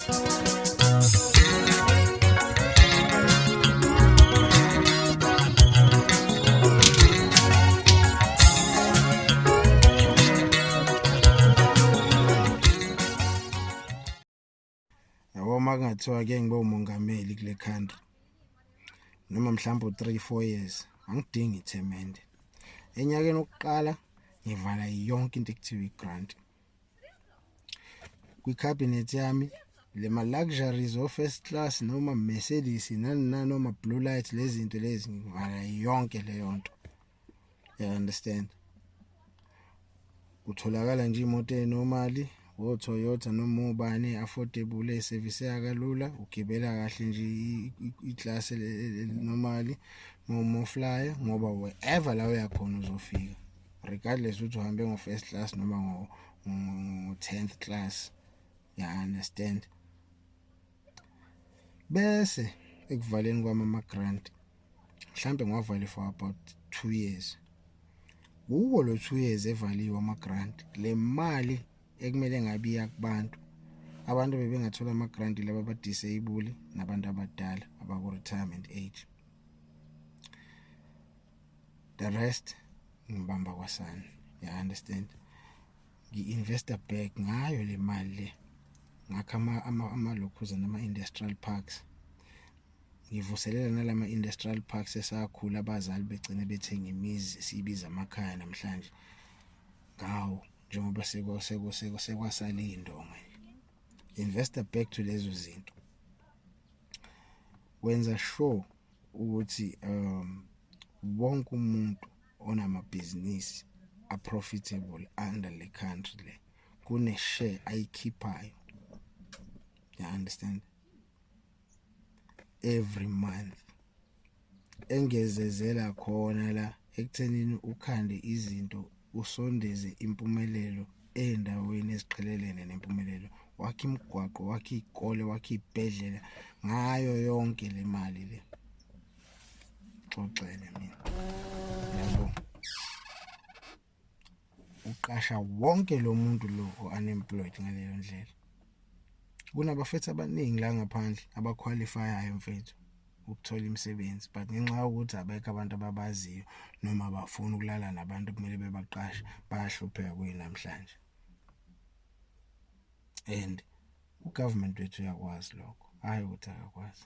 Yabo uma kungathiwa ke ngibe umongameli kule country noma mhlawumbe u3 4 years, angidingi ithemende. Enyakeni wokuqala ngivala yonke into ekuthiwa igrant kwicabinet yami, lema luxuries o first class noma Mercedes nani nani noma blue light, lezi zinto lezi ngivala yonke leyo nto, you understand? Kutholakala nje imoto enormally, o Toyota noma ubani, affordable, eservice kalula, ugibela kahle nje iclass normally mo flyer, ngoba wherever la uyakhona uzofika regardless ukuthi uhambe ngo first class noma ngo 10th class, you understand? Bese ekuvaleni kwami ama grant, mhlambe ngiwavale for about 2 years. Kuwo lo 2 years evaliwe ama grant, le mali ekumele ngabe iya kubantu, abantu bebengathola ama grant laba aba disable nabantu abadala abaku retirement age, the rest ngibamba kwasana, you understand? Ngi-investa back ngayo le mali le, ngakha amalokhuza nama-industrial parks, ngivuselela nalama industrial parks esakhula abazali begcine bethenga imizi siyibiza amakhaya namhlanje ngawo, njengoba sekwasala indonga nje. Investa back to lezo zinto, wenza sure ukuthi wonke umuntu onamabhizinisi a profitable under le country le kune share ayikhiphayo, you understand, every month, engezezela khona la ekuthenini ukhande izinto, usondeze impumelelo endaweni eziqhelelene nempumelelo, wakhe imigwaqo, wakhe izikole, wakhe ibhedlela ngayo yonke le mali le. Xoxele mina, yabo, uqasha wonke lo muntu lo unemployed ngaleyo ndlela. Kunabafethu abaningi la ngaphandle abaqualifyayo mfethu ukuthola imisebenzi, but ngenxa yokuthi abekho abantu ababaziyo noma bafuna ukulala nabantu kumele bebaqashe, bayahlupheka kuyinamhlanje. And ugovernment wethu uyakwazi lokho, hayi ukuthi akakwazi.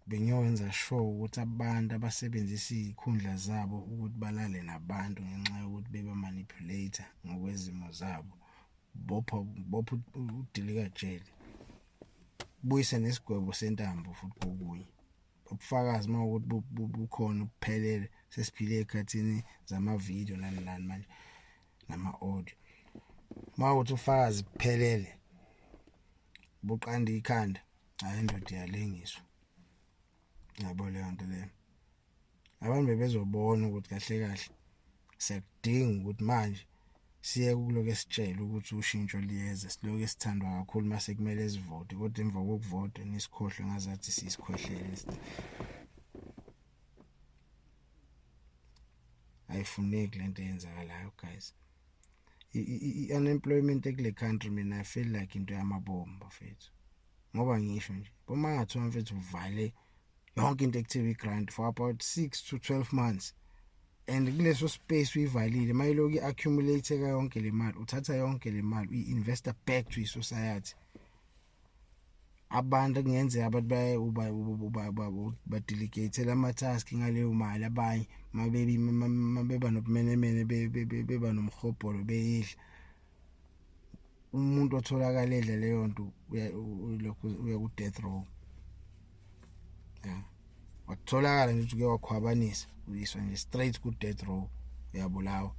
Bengiyowenza sure ukuthi abantu abasebenzisa izikhundla zabo ukuthi balale nabantu ngenxa yokuthi beba manipulate ngokwezimo zabo, bopha bopha udilika jele, buyise nesigwebo sentambo. Futhi kokunye ubufakazi mawukuthi bukhona ubuphelele, sesiphile ekhathini zama video nani nani manje nama audio, mawukuthi ufakazi kuphelele buqanda ikhanda, hayi indoda iyalengiswa, yabo leyo nto leyo. Abantu bebezobona ukuthi kahle kahle siyakudinga ukuthi manje siye kuloke sitshele ukuthi ushintsho liyeza, siloke sithandwa kakhulu mase kumele sivote, kodwa emva kokuvota nisikhohlwe ngazathi sisikhwehlele. Ayifuneki lento eyenzakalayo guys, i-unemployment ekule country. Mina I feel like into yamabomu bafethu, ngoba ngisho nje uma ngathiwa mfethu uvale yonke into ekuthiwa i-grant for about 6 to 12 months, and kuleso space uyivalile, mayiloku i-accumulate yonke le mali, uthatha yonke le mali uyi-investa back to i-society. Abantu kungenzeka abantu baye uba badelegate ama task ngaleyo mali, abanye mabebi mabeba nobumenemene, beba nomhobholo, beyidla. Umuntu otholakala edla leyo nto lokhu uya ku death row, yeah. Watholakala nje ukuthi uke wakhwabanisa, uyiswa nje straight ku death row, uyabulawa.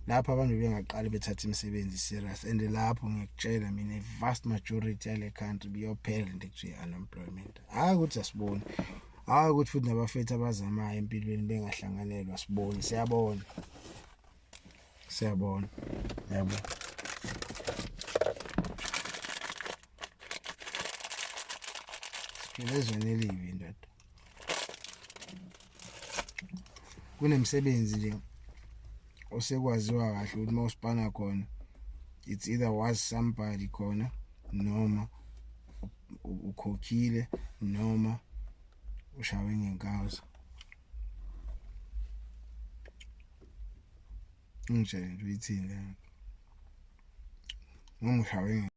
Lapho abantu bengaqali bethatha imisebenzi serious, and lapho ngiyakutshela mina, vast majority yale country biyophela into ekuthiwa unemployment. Hayi ukuthi asiboni, hayi ukuthi futhi nabafethu abazamayo empilweni bengahlanganelwa, siboni, siyabona, siyabona, yabo. Siphila ezweni elibi ndoda. Kunemsebenzi nje osekwaziwa kahle ukuthi mawusipana khona It's either was somebody khona noma ukhokhile noma ushawe ngenkawuza. Ungitshele nje uyithini leyo noma ushawe.